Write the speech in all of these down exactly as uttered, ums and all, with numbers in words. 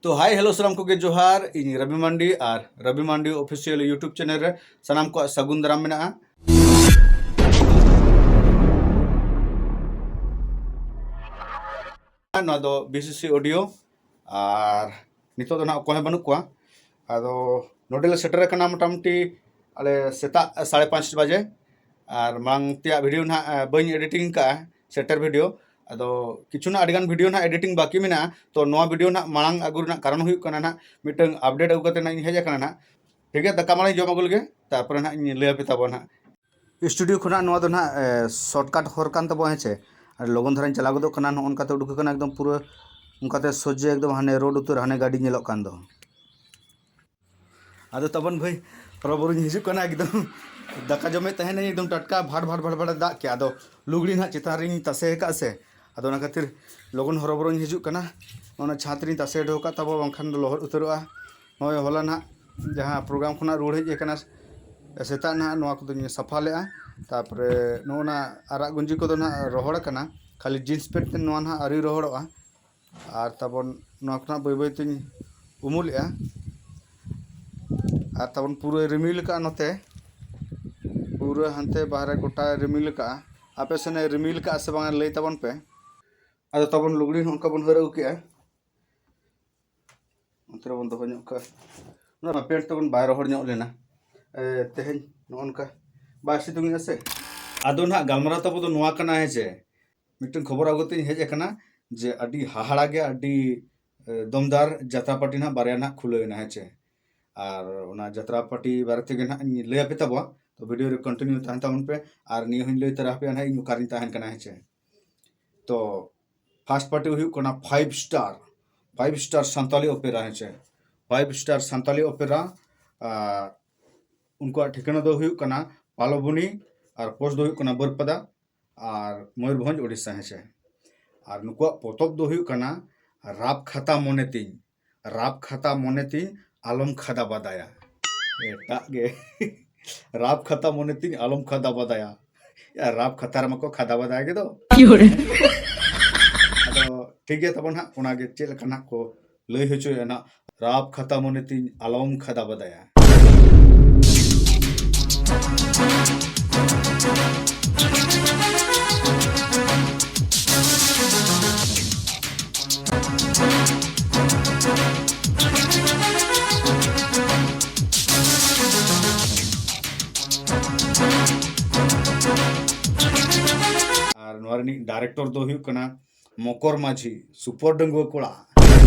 ᱛᱚ hi hello ᱥᱟᱱᱟᱢ ᱠᱚᱜᱮ ᱡᱚᱦᱟᱨ, ᱤᱧ ᱨᱚᱵᱤ ᱢᱟᱱᱰᱤ ᱟᱨ ᱨᱚᱵᱤ ᱢᱟᱱᱰᱤ ᱚᱯᱷᱤᱥᱤᱭᱟᱞ YouTube ᱪᱮᱱᱮᱞ ᱨᱮ ᱥᱟᱱᱟᱢ ᱠᱚᱣᱟᱜ ᱥᱟᱹᱜᱩᱱ ᱫᱟᱨᱟᱢ ᱢᱮᱱᱟᱜᱼᱟ᱾ ᱱᱚᱣᱟ ᱫᱚ BCC ᱚᱰᱤᱭᱳ ᱟᱨ ᱱᱤᱛᱚᱜ ᱫᱚ ᱱᱟᱦᱟᱜ ᱚᱠᱚᱭ ᱦᱚᱸ ᱵᱟᱹᱱᱩᱜ ᱠᱚᱣᱟ᱾ ᱟᱫᱚ ᱱᱚᱰᱮ ᱞᱮ ᱥᱮᱴᱮᱨ ᱟᱠᱟᱱᱟ ᱢᱚᱴᱟᱢᱩᱴᱤ ᱟᱞᱮ ᱥᱮᱛᱟᱜ ᱥᱟᱲᱮ ᱯᱟᱸᱪ ᱵᱟᱡᱮ᱾ ᱟᱨ ᱢᱟᱲᱟᱝ ᱛᱮᱭᱟᱜ ᱵᱷᱤᱰᱤᱭᱳ ᱱᱟᱦᱟᱜ ᱵᱟᱹᱧ ᱮᱰᱤᱴᱤᱝ ᱠᱟᱜᱼᱟ, ᱥᱮᱴᱮᱨ ᱵᱷᱤᱰᱤᱭᱳ᱾ ᱟᱫᱚ ᱠᱤᱪᱷᱩ ᱱᱟᱦᱟᱜ ᱟᱹᱰᱤᱜᱟᱱ ᱵᱷᱤᱰᱤᱭᱳ ᱱᱟᱦᱟᱜ ᱮᱰᱤᱴᱤᱝ ᱵᱟᱹᱠᱤ ᱢᱮᱱᱟᱜᱼᱟ᱾ ᱛᱚ ᱱᱚᱣᱟ ᱵᱷᱤᱰᱤᱭᱳ ᱱᱟᱦᱟᱜ ᱢᱟᱲᱟᱝ ᱟᱹᱜᱩ ᱨᱮᱱᱟᱜ ᱠᱟᱨᱚᱱ ᱦᱩᱭᱩᱜ ᱠᱟᱱᱟ ᱱᱟᱦᱟᱜ ᱢᱤᱫᱴᱟᱝ ᱟᱯᱰᱮᱴ ᱟᱹᱜᱩ ᱠᱟᱛᱮ ᱱᱟᱦᱟᱜ ᱤᱧ ᱦᱮᱡ ᱟᱠᱟᱱᱟ ᱱᱟᱦᱟᱜ᱾ ᱴᱷᱤᱠ ᱜᱮᱭᱟ, ᱫᱟᱠᱟ ᱢᱟᱲᱟᱝ ᱡᱚᱢ ᱟᱹᱜᱩ ᱞᱮᱜᱮ, ᱛᱟᱨᱯᱚᱨᱮ ᱱᱟᱦᱟᱜ ᱤᱧ ᱞᱟᱹᱭ ᱟᱯᱮ ᱛᱟᱵᱚᱱ ᱱᱟᱦᱟᱜ᱾ ᱥᱴᱩᱰᱤᱭᱳ ᱠᱷᱚᱱᱟᱜ ᱱᱚᱣᱟ ᱫᱚ ᱱᱟᱦᱟᱜ ᱥᱚᱨᱴᱠᱟᱴ ᱦᱚᱨ ᱠᱟᱱ ᱛᱟᱵᱚᱱᱟ, ᱦᱮᱸ ᱪᱮ? ᱟᱨ ᱞᱚᱜᱚᱱ ᱫᱷᱟᱨᱟᱧ ᱪᱟᱞᱟᱣ ᱜᱚᱫᱚᱜ ᱠᱟᱱᱟ᱾ ᱱᱚᱜᱼᱚ ᱱᱚᱝᱠᱟᱛᱮ ᱩᱰᱩᱠ ᱟᱠᱟᱱᱟ ᱮᱠᱫᱚᱢ ᱯᱩᱨᱟᱹ ᱚᱱᱠᱟᱛᱮ ᱥᱚᱡᱷᱮ ᱮᱠᱫᱚᱢ ᱦᱟᱱᱮ ᱨᱳᱰ ᱩᱛᱟᱹᱨ ᱦᱟᱱᱮ ᱜᱟᱹᱰᱤ ᱧᱮᱞᱚᱜ ᱠᱟᱱ ᱫᱚ᱾ ᱟᱫᱚ ᱛᱟᱵᱚᱱ ᱵᱷᱟᱹᱭ ᱦᱚᱨᱚᱵᱚᱨᱚᱧ ᱦᱤᱡᱩᱜ ᱠᱟᱱᱟ ᱮᱠᱫᱚᱢ᱾ ᱫᱟᱠᱟ ᱡᱚᱢᱮᱫ ᱛᱟᱦᱮᱱᱟᱹᱧ ᱮᱠᱫᱚᱢ ᱴᱟᱴᱠᱟ ᱵᱷᱟᱴ ᱵᱷᱟᱴ ᱵᱷᱟᱴ ᱵᱷᱟᱴ ᱫᱟᱜ ᱠᱮᱜᱼᱟ᱾ ᱟᱫᱚ ᱞᱩᱜᱽᱲᱤ ᱱᱟᱦᱟᱜ ᱪᱮᱛᱟᱱ ᱨᱤᱧ ᱛᱟᱥᱮ ᱟᱠᱟᱫᱼᱟ ᱥᱮ, ᱟᱫᱚ ᱚᱱᱟ ᱠᱷᱟᱹᱛᱤᱨ ᱞᱚᱜᱚᱱ ᱦᱚᱨᱚᱵᱚᱨᱚᱧ ᱦᱤᱡᱩᱜ ᱠᱟᱱᱟ᱾ ᱚᱱᱟ ᱪᱷᱟᱸᱫᱽ ᱨᱤᱧ ᱛᱟᱥᱮ ᱦᱚᱴᱚ ᱟᱠᱟᱫ ᱛᱟᱵᱚ, ᱵᱟᱝᱠᱷᱟᱱ ᱫᱚ ᱞᱚᱦᱚᱫ ᱩᱛᱟᱹᱨᱚᱜᱼᱟ᱾ ᱱᱚᱜᱼᱚᱭ ᱦᱚᱞᱟ ᱱᱟᱦᱟᱜ ᱡᱟᱦᱟᱸ ᱯᱨᱳᱜᱨᱟᱢ ᱠᱷᱚᱱᱟᱜ ᱨᱩᱣᱟᱹᱲ ᱦᱮᱡ ᱟᱠᱟᱱᱟ ᱥᱮᱛᱟᱜ ᱱᱟᱦᱟᱜ, ᱱᱚᱣᱟ ᱠᱚᱫᱚᱧ ᱥᱟᱯᱷᱟ ᱞᱮᱜᱼᱟ᱾ ᱛᱟᱨᱯᱚᱨᱮ ᱱᱚᱜᱼᱚ ᱱᱟ ᱟᱨᱟᱜ ᱜᱩᱸᱡᱤ ᱠᱚᱫᱚ ᱱᱟᱦᱟᱜ ᱨᱚᱦᱚᱲ ᱟᱠᱟᱱᱟ, ᱠᱷᱟᱹᱞᱤ ᱡᱤᱱᱥ ᱯᱮᱱᱴ ᱛᱮ ᱱᱚᱣᱟ ᱱᱟᱦᱟᱜ ᱟᱹᱣᱨᱤ ᱨᱚᱦᱚᱲᱚᱜᱼᱟ᱾ ᱟᱨ ᱛᱟᱵᱚᱱ ᱱᱚᱣᱟ ᱠᱷᱚᱱᱟᱜ ᱵᱟᱹᱭ ᱵᱟᱹᱭ ᱛᱤᱧ ᱩᱢᱩᱞᱮᱜᱼᱟ᱾ ᱟᱨ ᱛᱟᱵᱚᱱ ᱯᱩᱨᱟᱹᱭ ᱨᱤᱢᱤᱞ ᱟᱠᱟᱫᱼᱟ ᱱᱚᱛᱮ, ᱯᱩᱨᱟᱹ ᱦᱟᱱᱛᱮ ᱵᱟᱦᱨᱮ ᱜᱚᱴᱟᱭ ᱨᱤᱢᱤᱞ ᱟᱠᱟᱫᱼᱟ᱾ ᱟᱯᱮ ᱥᱮᱱᱮ ᱨᱤᱢᱤᱞ ᱟᱠᱟᱫᱼᱟ ᱥᱮ ᱵᱟᱝᱟ ᱞᱟᱹᱭ ᱛᱟᱵᱚᱱ ᱯᱮ᱾ ᱟᱫᱚ ᱛᱟᱵᱚᱱ ᱞᱩᱜᱽᱲᱤ ᱱᱚᱜᱼᱚ ᱱᱚᱝᱠᱟ ᱵᱚᱱ ᱦᱟᱹᱨ ᱟᱹᱜᱩ ᱠᱮᱜᱼᱟ᱾ ᱚᱱᱛᱮ ᱨᱮᱵᱚᱱ ᱫᱚᱦᱚ ᱧᱚᱜ ᱠᱟᱜᱼᱟ᱾ ᱚᱱᱟ ᱯᱮᱱᱴ ᱛᱟᱵᱚᱱ ᱵᱟᱭ ᱨᱚᱦᱚᱲ ᱧᱚᱜ ᱞᱮᱱᱟ᱾ ᱮ, ᱛᱮᱦᱮᱧ ᱱᱚᱜᱼᱚ ᱱᱚᱝᱠᱟ ᱵᱟᱭ ᱥᱤᱛᱩᱝ ᱮᱜᱼᱟ ᱥᱮ᱾ ᱟᱫᱚ ᱱᱟᱦᱟᱜ ᱜᱟᱞᱢᱟᱨᱟᱣ ᱛᱟᱵᱚ ᱫᱚ ᱱᱚᱣᱟ ᱠᱟᱱᱟ, ᱦᱮᱸ ᱪᱮ? ᱢᱤᱫᱴᱟᱝ ᱠᱷᱚᱵᱚᱨ ᱟᱹᱜᱩ ᱠᱟᱛᱮᱧ ᱦᱮᱡ ᱟᱠᱟᱱᱟ ᱡᱮ ᱟᱹᱰᱤ ᱦᱟᱦᱟᱲᱟ ᱜᱮ, ᱟᱹᱰᱤ, ᱮ, ᱫᱚᱢᱫᱟᱨ ᱡᱟᱛᱨᱟ ᱯᱟᱨᱴᱤ ᱱᱟᱦᱟᱜ ᱵᱟᱨᱭᱟ ᱱᱟᱦᱟᱜ ᱠᱷᱩᱞᱟᱹᱣ ᱮᱱᱟ, ᱦᱮᱸ ᱪᱮ? ᱟᱨ ᱚᱱᱟ ᱡᱟᱛᱨᱟ ᱯᱟᱨᱴᱤ ᱵᱟᱨᱮ ᱛᱮᱜᱮ ᱱᱟᱦᱟᱜ ᱤᱧ ᱞᱟᱹᱭ ᱟᱯᱮ ᱛᱟᱵᱚᱣᱟ᱾ ᱛᱚ ᱵᱷᱤᱰᱤᱭᱳ ᱨᱮ ᱠᱚᱱᱴᱤᱱᱤᱭᱩ ᱛᱟᱦᱮᱱ ᱛᱟᱵᱚᱱ ᱯᱮ᱾ ᱟᱨ ᱱᱤᱭᱟᱹ ᱦᱚᱸᱧ ᱞᱟᱹᱭ ᱛᱚᱨᱟ ᱟᱯᱮᱭᱟ ᱱᱟᱦᱟᱜ ᱤᱧ ᱚᱠᱟᱨᱤᱧ ᱛᱟᱦᱮᱱ ᱠᱟᱱᱟ, ᱦᱮᱸ ᱪᱮ? ᱛᱚ ᱯᱷᱟᱥᱴ ᱯᱟᱨᱴᱤ ᱦᱩᱭᱩᱜ ᱠᱟᱱᱟ five star, five star Santali opera, ᱦᱮᱸ ᱪᱮ? Five star Santali opera. ᱟᱨ ᱩᱱᱠᱩᱣᱟᱜ ᱴᱷᱤᱠᱟᱹᱱᱟ ᱫᱚ ᱦᱩᱭᱩᱜ ᱠᱟᱱᱟ ᱯᱟᱞᱚᱵᱚᱱᱤ, ᱟᱨ ᱯᱳᱥᱴ ᱫᱚ ᱦᱩᱭᱩᱜ ᱠᱟᱱᱟ ᱵᱟᱹᱨᱯᱟᱫᱟ ᱟᱨ ᱢᱚᱭᱩᱨᱵᱷᱚᱸᱡᱽ, ᱳᱰᱤᱥᱟ, ᱦᱮᱸ ᱪᱮ? ᱟᱨ ᱱᱩᱠᱩᱣᱟᱜ ᱯᱚᱛᱚᱵ ᱫᱚ ᱦᱩᱭᱩᱜ ᱠᱟᱱᱟ ᱨᱟᱯ ᱠᱷᱟᱛᱟ ᱢᱚᱱᱮ ᱛᱤᱧ, ᱨᱟᱯ ᱠᱷᱟᱛᱟ ᱢᱚᱱᱮ ᱛᱤᱧ ᱟᱞᱚᱢ ᱠᱷᱟᱫᱟ ᱵᱟᱫᱟᱭᱟ᱾ ᱮᱴᱟᱜ ᱜᱮ᱾ ᱨᱟᱯ ᱠᱷᱟᱛᱟ ᱢᱚᱱᱮ ᱛᱤᱧ ᱟᱞᱚᱢ ᱠᱷᱟᱫᱟ ᱵᱟᱫᱟᱭᱟ᱾ ᱭᱟ, ᱨᱟᱯ ᱠᱷᱟᱛᱟ ᱨᱮᱢᱟ ᱠᱚ ᱠᱷᱟᱫᱟ ᱵᱟᱫᱟᱭ ᱜᱮ ᱫᱚ᱾ ᱟᱫᱚ ᱴᱷᱤᱠ ᱜᱮᱭᱟ ᱛᱟᱵᱚᱱ ᱦᱟᱸᱜ, ᱚᱱᱟᱜᱮ ᱪᱮᱫ ᱞᱮᱠᱟ ᱱᱟᱜ ᱠᱚ ᱞᱟᱹᱭ ᱦᱚᱪᱚᱭᱮᱫᱼᱟ ᱱᱟᱜ, ᱨᱟᱯ ᱠᱷᱟᱛᱟ ᱢᱚᱱᱮ ᱛᱤᱧ ᱟᱞᱚᱢ ᱠᱷᱟᱫᱟ ᱵᱟᱫᱟᱭᱟ᱾ ᱟᱨ ᱱᱚᱣᱟ ᱨᱤᱱᱤᱡ ᱰᱟᱭᱨᱮᱠᱴᱚᱨ ᱫᱚ ᱦᱩᱭᱩᱜ ᱠᱟᱱᱟ ᱢᱚᱠᱚᱨ ᱢᱟᱹᱡᱷᱤ, ᱥᱩᱯᱚᱨ ᱰᱟᱺᱜᱩᱣᱟᱹ ᱠᱚᱲᱟ᱾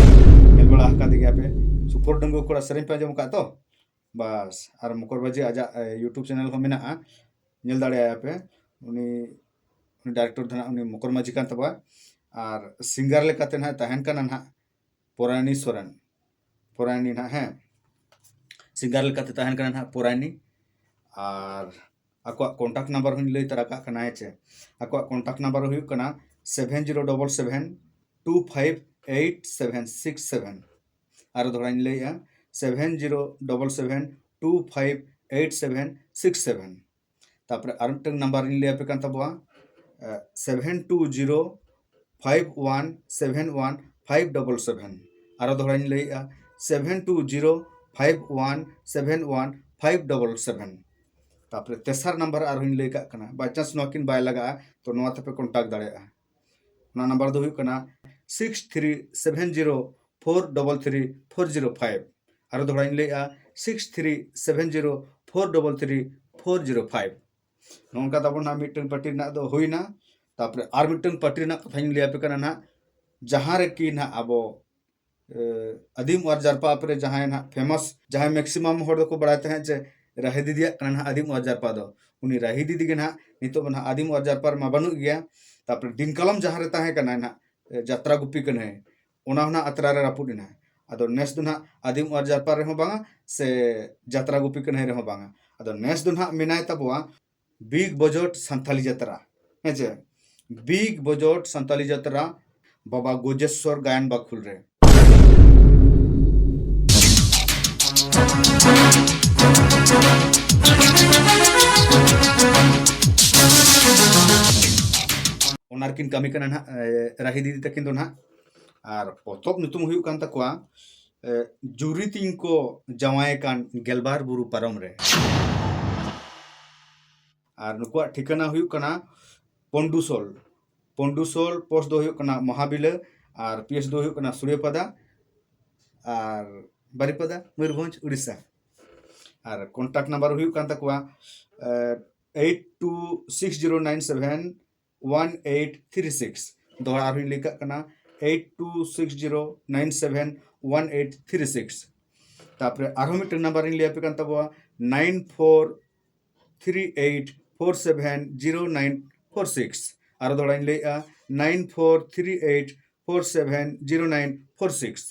ᱧᱮᱞ ᱵᱟᱲᱟ ᱟᱠᱟᱫᱮ ᱜᱮᱭᱟ ᱯᱮ, ᱥᱩᱯᱚᱨ ᱰᱟᱺᱜᱩᱣᱟᱹ ᱠᱚᱲᱟ ᱥᱮᱨᱮᱧ ᱯᱮ ᱟᱸᱡᱚᱢ ᱟᱠᱟᱫ ᱛᱚ? ᱵᱟᱥ, ᱟᱨ ᱢᱚᱠᱚᱨ ᱢᱟᱹᱡᱷᱤ ᱟᱡᱟᱜ, ᱮ, YouTube ᱪᱮᱱᱮᱞ ᱦᱚᱸ ᱢᱮᱱᱟᱜᱼᱟ, ᱧᱮᱞ ᱫᱟᱲᱮᱭᱟᱭᱟ ᱯᱮ᱾ ᱩᱱᱤ, ᱩᱱᱤ ᱰᱟᱭᱨᱮᱠᱴᱚᱨ ᱫᱚ ᱱᱟᱦᱟᱜ ᱩᱱᱤ ᱢᱚᱠᱚᱨ ᱢᱟᱹᱡᱷᱤ ᱠᱟᱱ ᱛᱟᱵᱚᱣᱟ᱾ ᱟᱨ ᱥᱤᱝᱜᱟᱨ ᱞᱮᱠᱟᱛᱮ ᱱᱟᱦᱟᱜ ᱛᱟᱦᱮᱱ ᱠᱟᱱᱟ ᱱᱟᱦᱟᱜ ᱯᱚᱨᱟᱭᱱᱤ ᱥᱚᱨᱮᱱ, ᱯᱚᱨᱟᱭᱱᱤ ᱱᱟᱦᱟᱜ, ᱦᱮᱸ, ᱥᱤᱝᱜᱟᱨ ᱞᱮᱠᱟᱛᱮ ᱛᱟᱦᱮᱱ ᱠᱟᱱᱟ ᱱᱟᱦᱟᱜ ᱯᱚᱨᱟᱭᱱᱤ᱾ ᱟᱨ ᱟᱠᱚᱣᱟᱜ ᱠᱚᱱᱴᱟᱠᱴ ᱱᱟᱢᱵᱟᱨ ᱦᱚᱸᱧ ᱞᱟᱹᱭ ᱛᱟᱨᱟ ᱠᱟᱜ ᱠᱟᱱᱟ, ᱦᱮᱸ ᱪᱮ? ᱟᱠᱚᱣᱟᱜ ᱠᱚᱱᱴᱟᱠᱴ ᱱᱟᱢᱵᱟᱨ ᱦᱩᱭᱩᱜ ᱠᱟᱱᱟ seven zero double seven two five eight seven six seven. ᱟᱨᱚ ᱫᱚᱦᱲᱟᱧ ᱞᱟᱹᱭᱮᱜᱼᱟ, seven zero double seven two five eight seven six seven. ᱛᱟᱯᱚᱨᱮ ᱟᱨ ᱢᱤᱫᱴᱟᱝ ᱱᱟᱢᱵᱟᱨ ᱤᱧ ᱞᱟᱹᱭ ᱟᱯᱮ ᱠᱟᱱ ᱛᱟᱵᱚᱣᱟ, seven two zero five one seven one five double seven. ᱟᱨᱚ ᱫᱚᱦᱲᱟᱧ ᱞᱟᱹᱭᱮᱜᱼᱟ, seven two zero five one seven one five double seven. ᱛᱟᱯᱚᱨᱮ ᱛᱮᱥᱟᱨ ᱱᱟᱢᱵᱟᱨ ᱟᱨᱦᱚᱸᱧ ᱞᱟᱹᱭ ᱠᱟᱜ ᱠᱟᱱᱟ, by chance ᱱᱚᱣᱟ ᱠᱤᱱ ᱵᱟᱭ ᱞᱟᱜᱟᱜᱼᱟ, ᱛᱚ ᱱᱚᱣᱟ ᱛᱮᱯᱮ ᱠᱚᱱᱴᱟᱠᱴ ᱫᱟᱲᱮᱭᱟᱜᱼᱟ᱾ ᱚᱱᱟ ᱱᱟᱢᱵᱟᱨ ᱫᱚ ᱦᱩᱭᱩᱜ ᱠᱟᱱᱟ six three seven zero four double three four zero five. ᱟᱨᱚ ᱫᱚᱦᱲᱟᱧ ᱞᱟᱹᱭᱮᱜᱼᱟ, six three seven zero four double three four zero five. ᱱᱚᱝᱠᱟ ᱛᱟᱵᱚᱱ ᱱᱟᱜ ᱢᱤᱫᱴᱟᱝ ᱯᱟᱹᱴᱤ ᱨᱮᱱᱟᱜ ᱫᱚ ᱦᱩᱭᱱᱟ᱾ ᱛᱟᱯᱚᱨᱮ ᱟᱨ ᱢᱤᱫᱴᱟᱝ ᱯᱟᱹᱴᱤ ᱨᱮᱱᱟᱜ ᱠᱟᱛᱷᱟᱧ ᱞᱟᱹᱭ ᱟᱯᱮ ᱠᱟᱱᱟ ᱱᱟᱜ, ᱡᱟᱦᱟᱸ ᱨᱮ ᱠᱤ ᱱᱟᱜ ᱟᱵᱚ, ᱮ, ᱟᱹᱫᱤᱢ ᱚᱣᱟᱨ ᱡᱟᱨᱯᱟ ᱟᱯᱮ ᱨᱮ ᱡᱟᱦᱟᱸᱭ ᱱᱟᱜ ᱯᱷᱮᱢᱟᱥ, ᱡᱟᱦᱟᱸᱭ ᱢᱮᱠᱥᱤᱢᱟᱢ ᱦᱚᱲ ᱫᱚᱠᱚ ᱵᱟᱲᱟᱭ ᱛᱟᱦᱮᱸᱫ ᱡᱮ ᱨᱟᱦᱤ ᱫᱤᱫᱤᱭᱟᱜ ᱠᱟᱱᱟ ᱱᱟᱜ ᱟᱹᱫᱤᱢ ᱚᱣᱟᱨ ᱡᱟᱨᱯᱟ ᱫᱚ, ᱩᱱᱤ ᱨᱟᱦᱤ ᱫᱤᱫᱤ ᱜᱮ ᱱᱟᱜ ᱱᱤᱛᱚᱜ ᱢᱟ ᱱᱟᱜ ᱟᱹᱫᱤᱢ ᱚᱣᱟᱨ ᱡᱟᱨᱯᱟ ᱨᱮᱢᱟ ᱵᱟᱹᱱᱩᱜ ᱜᱮᱭᱟ᱾ ᱛᱟᱯᱚᱨᱮ ᱫᱤᱱ ᱠᱟᱞᱚᱢ ᱡᱟᱦᱟᱸ ᱨᱮ ᱛᱟᱦᱮᱸ ᱠᱟᱱᱟᱭ ᱱᱟᱜ, ᱮ, ᱡᱟᱛᱨᱟ ᱜᱩᱯᱤ ᱠᱟᱹᱱᱦᱟᱹᱭ, ᱚᱱᱟ ᱦᱚᱸ ᱱᱟᱜ ᱟᱛᱨᱟ ᱨᱮ ᱨᱟᱹᱯᱩᱫ ᱮᱱᱟᱭ᱾ ᱟᱫᱚ ᱱᱮᱥ ᱫᱚ ᱱᱟᱜ ᱟᱹᱫᱤᱢ ᱚᱣᱟᱨ ᱡᱟᱨᱯᱟ ᱨᱮᱦᱚᱸ ᱵᱟᱝᱟ, ᱥᱮ ᱡᱟᱛᱨᱟ ᱜᱩᱯᱤ ᱠᱟᱹᱱᱦᱟᱹᱭ ᱨᱮᱦᱚᱸ ᱵᱟᱝᱟ᱾ ᱟᱫᱚ ᱱᱮᱥ ᱫᱚ ᱱᱟᱜ ᱢᱮᱱᱟᱭ ᱛᱟᱵᱚᱣᱟ ᱵᱤᱜᱽ ᱵᱚᱡᱚᱴ ᱥᱟᱱᱛᱟᱞᱤ ᱡᱟᱛᱨᱟ, ᱦᱮᱸ ᱪᱮ? ᱵᱤᱜᱽ ᱵᱚᱡᱚᱴ ᱥᱟᱱᱛᱟᱞᱤ ᱡᱟᱛᱨᱟ ᱵᱟᱵᱟ ᱜᱚᱡᱮᱥᱣᱚᱨ ᱜᱟᱭᱟᱱ ᱵᱟᱠᱷᱩᱞ ᱨᱮ᱾ ᱚᱱᱟ ᱨᱮᱠᱤᱱ ᱠᱟᱹᱢᱤ ᱠᱟᱱᱟ ᱱᱟᱦᱟᱜ, ᱮ, ᱨᱟᱦᱤ ᱫᱤᱫᱤ ᱛᱟᱹᱠᱤᱱ ᱫᱚ ᱱᱟᱦᱟᱜ᱾ ᱟᱨ ᱯᱚᱛᱚᱵ ᱧᱩᱛᱩᱢ ᱦᱩᱭᱩᱜ ᱠᱟᱱ ᱛᱟᱠᱚᱣᱟ ᱡᱩᱨᱤ ᱛᱤᱧ ᱠᱚ ᱡᱟᱶᱟᱭ ᱠᱟᱱ ᱜᱮᱞᱵᱟᱨ ᱵᱩᱨᱩ ᱯᱟᱨᱚᱢ ᱨᱮ᱾ ᱟᱨ ᱱᱩᱠᱩᱣᱟᱜ ᱴᱷᱤᱠᱟᱹᱱᱟ ᱦᱩᱭᱩᱜ ᱠᱟᱱᱟ ᱯᱚᱱᱰᱩᱥᱳᱞ᱾ ᱯᱚᱱᱰᱩᱥᱳᱞ, ᱯᱳᱥᱴ ᱫᱚ ᱦᱩᱭᱩᱜ ᱠᱟᱱᱟ ᱢᱚᱦᱟᱵᱤᱞᱟᱹ ᱟᱨ ᱯᱤ ᱮᱥ ᱫᱚ ᱦᱩᱭᱩᱜ ᱠᱟᱱᱟ ᱥᱩᱨᱭᱟᱯᱟᱫᱟ ᱟᱨ ᱵᱟᱨᱤᱯᱟᱫᱟ, ᱢᱚᱭᱩᱨᱵᱷᱚᱸᱡᱽ, ᱩᱲᱤᱥᱥᱟ᱾ ᱟᱨ ᱠᱚᱱᱴᱟᱠᱴ ᱱᱟᱢᱵᱟᱨ ᱦᱩᱭᱩᱜ ᱠᱟᱱ ᱛᱟᱠᱚᱣᱟ eight two six zero nine seven one eight three six. ᱫᱚᱦᱲᱟ ᱟᱨᱦᱚᱸᱧ ᱞᱟᱹᱭ ᱠᱟᱜ ᱠᱟᱱᱟ, eight two six zero nine seven one eight three six. ᱛᱟᱯᱚᱨᱮ ᱟᱨᱦᱚᱸ ᱢᱤᱫᱴᱮᱱ ᱱᱟᱢᱵᱟᱨᱤᱧ ᱞᱟᱹᱭ ᱟᱯᱮ ᱠᱟᱱ ᱛᱟᱵᱚᱣᱟ, nine four three eight four seven zero nine four six. ᱟᱨᱚ ᱫᱚᱦᱲᱟᱧ ᱞᱟᱹᱭᱮᱜᱼᱟ, nine four three eight four seven zero nine four six.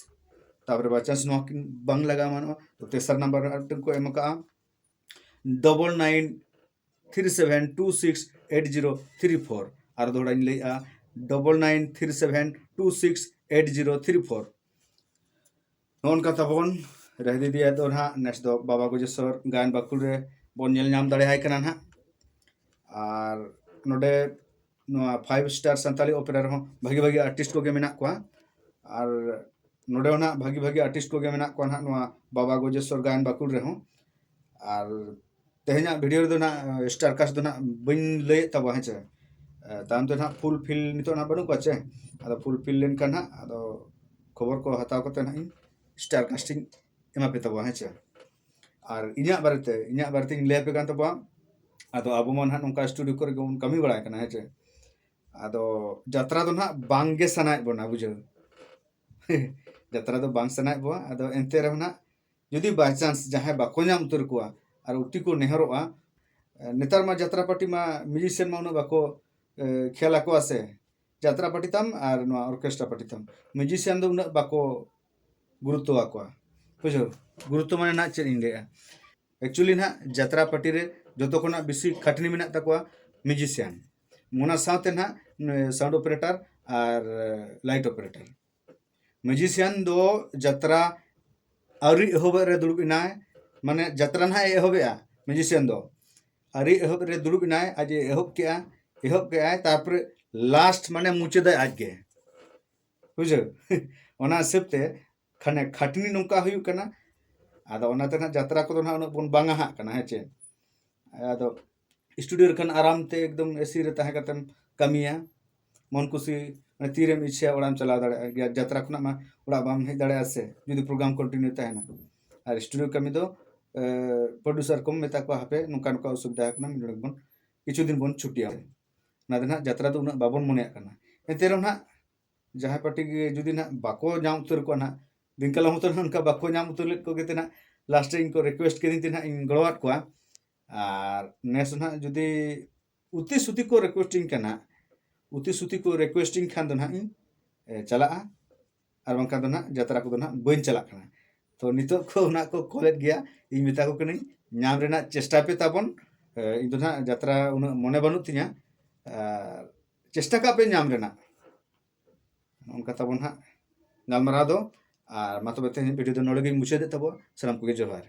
ᱛᱟᱯᱚᱨᱮ by chance ᱱᱚᱣᱟ ᱠᱤᱱ ᱵᱟᱝ ᱞᱟᱜᱟᱣ ᱮᱢᱟᱱᱚᱜᱼᱟ, ᱛᱚ ᱛᱮᱥᱟᱨ ᱱᱟᱢᱵᱟᱨ ᱨᱮ ᱟᱨ ᱢᱤᱫᱴᱮᱱ ᱠᱚ ᱮᱢ ᱟᱠᱟᱜᱼᱟ, double nine three seven two six eight zero three four. ᱟᱨ ᱫᱚᱦᱲᱟᱧ ᱞᱟᱹᱭᱮᱜᱼᱟ, double nine three seven two six eight zero three four. ᱱᱚᱜᱼᱚ ᱱᱚᱝᱠᱟ ᱛᱟᱵᱚᱱ ᱨᱮᱦᱫᱤ ᱫᱤᱭᱟ ᱫᱚ ᱱᱟᱦᱟᱜ ᱱᱮᱥ ᱫᱚ ᱵᱟᱵᱟ ᱜᱚᱡᱮᱥᱚᱨ ᱜᱟᱭᱟᱱ ᱵᱟᱹᱠᱷᱩᱞ ᱨᱮ ᱵᱚᱱ ᱧᱮᱞ ᱧᱟᱢ ᱫᱟᱲᱮᱭᱟᱭ ᱠᱟᱱᱟ ᱱᱟᱦᱟᱜ᱾ ᱟᱨ ᱱᱚᱰᱮ ᱱᱚᱣᱟ ᱯᱷᱟᱭᱤᱵᱷ ᱥᱴᱟᱨ ᱥᱟᱱᱛᱟᱲᱤ ᱚᱯᱮᱨᱟ ᱨᱮᱦᱚᱸ ᱵᱷᱟᱹᱜᱤ ᱵᱷᱟᱹᱜᱤ ᱟᱨᱴᱤᱥᱴ ᱠᱚᱜᱮ ᱢᱮᱱᱟᱜ ᱠᱚᱣᱟ᱾ ᱟᱨ ᱱᱚᱰᱮ ᱦᱚᱸ ᱱᱟᱦᱟᱜ ᱵᱷᱟᱹᱜᱤ ᱵᱷᱟᱹᱜᱤ ᱟᱨᱴᱤᱥᱴ ᱠᱚᱜᱮ ᱢᱮᱱᱟᱜ ᱠᱚᱣᱟ ᱱᱟᱦᱟᱜ ᱱᱚᱣᱟ ᱵᱟᱵᱟ ᱜᱚᱡᱮᱥᱚᱨ ᱜᱟᱭᱟᱱ ᱵᱟᱹᱠᱷᱩᱞ ᱨᱮᱦᱚᱸ᱾ ᱟᱨ ᱛᱮᱦᱮᱧᱟᱜ ᱵᱷᱤᱰᱤᱭᱳ ᱨᱮᱫᱚ ᱱᱟᱦᱟᱜ ᱥᱴᱟᱨ ᱠᱟᱥᱴ ᱫᱚ ᱱᱟᱦᱟᱜ ᱵᱟᱹᱧ ᱞᱟᱹᱭᱮᱫ ᱛᱟᱵᱚᱣᱟ, ᱦᱮᱸ ᱪᱮ? ᱛᱟᱭᱚᱢ ᱛᱮ ᱱᱟᱦᱟᱜ ᱯᱷᱩᱞ ᱯᱷᱤᱞ ᱱᱤᱛᱚᱜ ᱱᱟᱦᱟᱜ ᱵᱟᱹᱱᱩᱜ ᱠᱚᱣᱟ ᱪᱮ? ᱟᱫᱚ ᱯᱷᱩᱞ ᱯᱷᱤᱞ ᱞᱮᱱᱠᱷᱟᱱ ᱱᱟᱦᱟᱜ ᱟᱫᱚ ᱠᱷᱚᱵᱚᱨ ᱠᱚ ᱦᱟᱛᱟᱣ ᱠᱟᱛᱮ ᱱᱟᱦᱟᱜ ᱤᱧ ᱥᱴᱟᱨ ᱠᱟᱥᱴᱤᱧ ᱮᱢᱟ ᱯᱮ ᱛᱟᱵᱚᱣᱟ, ᱦᱮᱸ ᱪᱮ? ᱟᱨ ᱤᱧᱟᱹᱜ ᱵᱟᱨᱮᱛᱮ, ᱤᱧᱟᱹᱜ ᱵᱟᱨᱮᱛᱮᱧ ᱞᱟᱹᱭ ᱟᱯᱮ ᱠᱟᱱ ᱛᱟᱵᱚᱣᱟ᱾ ᱟᱫᱚ ᱟᱵᱚ ᱢᱟ ᱱᱟᱦᱟᱜ ᱱᱚᱝᱠᱟ ᱥᱴᱩᱰᱤᱭᱳ ᱠᱚᱨᱮ ᱜᱮᱵᱚᱱ ᱠᱟᱹᱢᱤ ᱵᱟᱲᱟᱭ ᱠᱟᱱᱟ, ᱦᱮᱸ ᱪᱮ? ᱟᱫᱚ ᱡᱟᱛᱨᱟ ᱫᱚ ᱱᱟᱦᱟᱜ ᱵᱟᱝ ᱜᱮ ᱥᱟᱱᱟᱭᱮᱫ ᱵᱚᱱᱟ, ᱵᱩᱡᱷᱟᱹᱣ᱾ ᱡᱟᱛᱨᱟ ᱫᱚ ᱵᱟᱝ ᱥᱟᱱᱟᱭᱮᱫ ᱵᱚᱱᱟ᱾ ᱟᱫᱚ ᱮᱱᱛᱮ ᱨᱮᱦᱚᱸ ᱱᱟᱦᱟᱜ ᱡᱩᱫᱤ by chance ᱡᱟᱦᱟᱸᱭ ᱵᱟᱠᱚ ᱧᱟᱢ ᱩᱛᱟᱹᱨ ᱠᱚᱣᱟ ᱟᱨ ᱩᱴᱤ ᱠᱚ ᱱᱮᱦᱚᱨᱚᱜᱼᱟ, ᱱᱮᱛᱟᱨ ᱢᱟ ᱡᱟᱛᱨᱟ ᱯᱟᱨᱴᱤ ᱢᱟ ᱢᱤᱭᱩᱡᱤᱥᱤᱭᱟᱱ ᱢᱟ ᱩᱱᱟᱹᱜ ᱵᱟᱠᱚ ᱮ, ᱠᱷᱮᱞ ᱟᱠᱚᱣᱟ ᱥᱮ, ᱡᱟᱛᱨᱟ ᱯᱟᱨᱴᱤ ᱛᱟᱢ ᱟᱨ ᱱᱚᱣᱟ ᱚᱨᱠᱮᱥᱴᱨᱟ ᱯᱟᱨᱴᱤ ᱛᱟᱢ᱾ ᱢᱤᱭᱩᱡᱤᱥᱤᱭᱟᱱ ᱫᱚ ᱩᱱᱟᱹᱜ ᱵᱟᱠᱚ ᱜᱩᱨᱩᱛᱛᱚ ᱟᱠᱚᱣᱟ, ᱵᱩᱡᱷᱟᱹᱣ? ᱜᱩᱨᱩᱛᱛᱚ ᱢᱟᱱᱮ ᱱᱟᱜ ᱪᱮᱫ ᱤᱧ ᱞᱟᱹᱭᱟ, actually ᱱᱟᱜ ᱡᱟᱛᱨᱟ ᱯᱟᱨᱴᱤ ᱨᱮ ᱡᱚᱛᱚ ᱠᱷᱚᱱᱟᱜ ᱵᱮᱥᱤ ᱠᱷᱟᱴᱱᱤ ᱢᱮᱱᱟᱜ ᱛᱟᱠᱚᱣᱟ ᱢᱤᱭᱩᱡᱤᱥᱤᱭᱟᱱ, ᱚᱱᱟ ᱥᱟᱶᱛᱮ ᱱᱟᱜ ᱥᱟᱣᱩᱱᱰ ᱚᱯᱟᱨᱮᱴᱟᱨ ᱟᱨ ᱞᱟᱭᱤᱴ ᱚᱯᱟᱨᱮᱴᱟᱨ᱾ ᱢᱤᱭᱩᱡᱤᱥᱤᱭᱟᱱ ᱫᱚ ᱡᱟᱛᱨᱟ ᱟᱹᱣᱨᱤ ᱮᱦᱚᱵᱚᱜ ᱨᱮ ᱫᱩᱲᱩᱵ ᱮᱱᱟᱭ, ᱢᱟᱱᱮ ᱡᱟᱛᱨᱟ ᱱᱟᱦᱟᱜ ᱮ ᱮᱦᱚᱵᱮᱜᱼᱟ ᱢᱤᱭᱩᱡᱤᱥᱤᱭᱟᱱ ᱫᱚ, ᱟᱹᱣᱨᱤ ᱮᱦᱚᱵ ᱨᱮ ᱫᱩᱲᱩᱵ ᱮᱱᱟᱭ, ᱟᱡ ᱮ ᱮᱦᱚᱵ ᱠᱮᱜᱼᱟ, ᱮᱦᱚᱵ ᱠᱮᱜᱼᱟᱭ, ᱛᱟᱨᱯᱚᱨᱮ ᱞᱟᱥᱴ ᱢᱟᱱᱮ ᱢᱩᱪᱟᱹᱫᱟᱭ ᱟᱡ ᱜᱮ᱾ ᱵᱩᱡᱷᱟᱹᱣ᱾ ᱚᱱᱟ ᱦᱤᱥᱟᱹᱵ ᱛᱮ ᱠᱷᱟᱱᱮ ᱠᱷᱟᱹᱴᱱᱤ ᱱᱚᱝᱠᱟ ᱦᱩᱭᱩᱜ ᱠᱟᱱᱟ᱾ ᱟᱫᱚ ᱚᱱᱟᱛᱮ ᱱᱟᱦᱟᱜ ᱡᱟᱛᱨᱟ ᱠᱚᱫᱚ ᱱᱟᱦᱟᱜ ᱩᱱᱟᱹᱜ ᱵᱚᱱ ᱵᱟᱝᱟᱦᱟᱜ ᱠᱟᱱᱟ, ᱦᱮᱸ ᱪᱮ? ᱟᱫᱚ ᱥᱴᱩᱰᱤᱭᱳ ᱨᱮ ᱠᱷᱟᱱ ᱟᱨᱟᱢ ᱛᱮ ᱮᱠᱫᱚᱢ ᱮᱥᱤ ᱨᱮ ᱛᱟᱦᱮᱸ ᱠᱟᱛᱮᱢ ᱠᱟᱹᱢᱤᱭᱟ, ᱢᱚᱱ ᱠᱩᱥᱤ, ᱢᱟᱱᱮ ᱛᱤᱨᱮᱢ ᱤᱪᱪᱷᱟᱹᱭᱟ ᱚᱲᱟᱜ ᱮᱢ ᱪᱟᱞᱟᱣ ᱫᱟᱲᱮᱭᱟᱜᱼᱟ᱾ ᱡᱟᱛᱨᱟ ᱠᱷᱚᱱᱟᱜ ᱢᱟ ᱚᱲᱟᱜ ᱵᱟᱢ ᱦᱮᱡ ᱫᱟᱲᱮᱭᱟᱜᱼᱟ ᱥᱮ, ᱡᱩᱫᱤ ᱯᱨᱳᱜᱨᱟᱢ ᱠᱚᱱᱴᱤᱱᱤᱭᱩ ᱛᱟᱦᱮᱱᱟ᱾ ᱟᱨ ᱥᱴᱩᱰᱤᱭᱳ ᱠᱟᱹᱢᱤ ᱫᱚ ᱯᱨᱚᱰᱩᱥᱟᱨ ᱠᱚᱢ ᱢᱮᱛᱟ ᱠᱚᱣᱟ, ᱦᱟᱯᱮ ᱱᱚᱝᱠᱟ ᱱᱚᱝᱠᱟ ᱚᱥᱩᱵᱤᱫᱷᱟ ᱟᱠᱟᱱᱟ, ᱢᱤᱫ ᱰᱚᱸᱰᱮᱠ ᱵᱚᱱ ᱠᱤᱪᱷᱩ ᱫᱤᱱ ᱵᱚᱱ ᱪᱷᱩᱴᱤᱭᱟ᱾ ᱚᱱᱟ ᱫᱚ ᱱᱟᱦᱟᱜ ᱡᱟᱛᱨᱟ ᱫᱚ ᱩᱱᱟᱹᱜ ᱵᱟᱵᱚᱱ ᱢᱚᱱᱮᱭᱟᱜ ᱠᱟᱱᱟ᱾ ᱮᱱᱛᱮ ᱨᱮᱦᱚᱸ ᱱᱟᱦᱟᱜ ᱡᱟᱦᱟᱸᱭ ᱯᱟᱹᱴᱤ ᱜᱮ ᱡᱩᱫᱤ ᱱᱟᱦᱟᱜ ᱵᱟᱠᱚ ᱧᱟᱢ ᱩᱛᱟᱹᱨ ᱠᱚᱣᱟ ᱱᱟᱦᱟᱜ, ᱫᱤᱱ ᱠᱟᱞᱚᱢ ᱦᱚᱸᱛᱚ ᱱᱟᱦᱟᱜ ᱚᱱᱠᱟ ᱵᱟᱠᱚ ᱧᱟᱢ ᱩᱛᱟᱹᱨ ᱞᱮᱫ ᱠᱚᱜᱮ ᱛᱮ ᱱᱟᱦᱟᱜ ᱞᱟᱥᱴ ᱨᱮ ᱤᱧ ᱠᱚ ᱨᱤᱠᱩᱭᱮᱥᱴ ᱠᱤᱫᱤᱧ ᱛᱮ ᱱᱟᱦᱟᱜ ᱤᱧ ᱜᱚᱲᱚᱣᱟᱫ ᱠᱚᱣᱟ᱾ ᱟᱨ ᱱᱮᱥ ᱱᱟᱦᱟᱜ ᱡᱩᱫᱤ ᱩᱛᱤ ᱥᱩᱛᱤ ᱠᱚ ᱨᱤᱠᱩᱭᱮᱥᱴᱤᱧ ᱠᱟᱱᱟ, ᱩᱛᱤ ᱥᱩᱛᱤ ᱠᱚ ᱨᱤᱠᱩᱭᱮᱥᱴᱤᱧ ᱠᱷᱟᱱ ᱫᱚ ᱱᱟᱦᱟᱜ ᱤᱧ ᱮ, ᱪᱟᱞᱟᱜᱼᱟ, ᱟᱨ ᱵᱟᱝᱠᱷᱟᱱ ᱫᱚ ᱱᱟᱦᱟᱜ ᱡᱟᱛᱨᱟ ᱠᱚᱫᱚ ᱱᱟᱦᱟᱜ ᱵᱟᱹᱧ ᱪᱟᱞᱟᱜ ᱠᱟᱱᱟ᱾ ᱛᱚ ᱱᱤᱛᱚᱜ ᱠᱚ ᱱᱟᱦᱟᱜ ᱠᱚ ᱠᱚᱞᱮᱫ ᱜᱮᱭᱟ, ᱤᱧ ᱢᱮᱛᱟ ᱠᱚ ᱠᱟᱹᱱᱟᱹᱧ ᱧᱟᱢ ᱨᱮᱱᱟᱜ ᱪᱮᱥᱴᱟᱭ ᱯᱮ ᱛᱟᱵᱚᱱ᱾ ᱮ, ᱤᱧ ᱫᱚ ᱱᱟᱦᱟᱜ ᱡᱟᱛᱨᱟ ᱩᱱᱟᱹᱜ ᱢᱚᱱᱮ ᱵᱟᱹᱱᱩᱜ ᱛᱤᱧᱟᱹ, ᱟᱨ ᱪᱮᱥᱴᱟ ᱠᱟᱜ ᱯᱮ ᱧᱟᱢ ᱨᱮᱱᱟᱜ᱾ ᱚᱱᱠᱟ ᱛᱟᱵᱚᱱ ᱦᱟᱸᱜ ᱜᱟᱞᱢᱟᱨᱟᱣ ᱫᱚ᱾ ᱟᱨ ᱢᱟ ᱛᱚᱵᱮ ᱛᱮᱦᱮᱧ ᱵᱷᱤᱰᱤᱭᱳ ᱫᱚ ᱱᱚᱰᱮ ᱜᱤᱧ ᱢᱩᱪᱟᱹᱫᱮᱫ ᱛᱟᱵᱚᱱᱟ᱾ ᱥᱟᱱᱟᱢ ᱠᱚᱜᱮ ᱡᱚᱦᱟᱨ᱾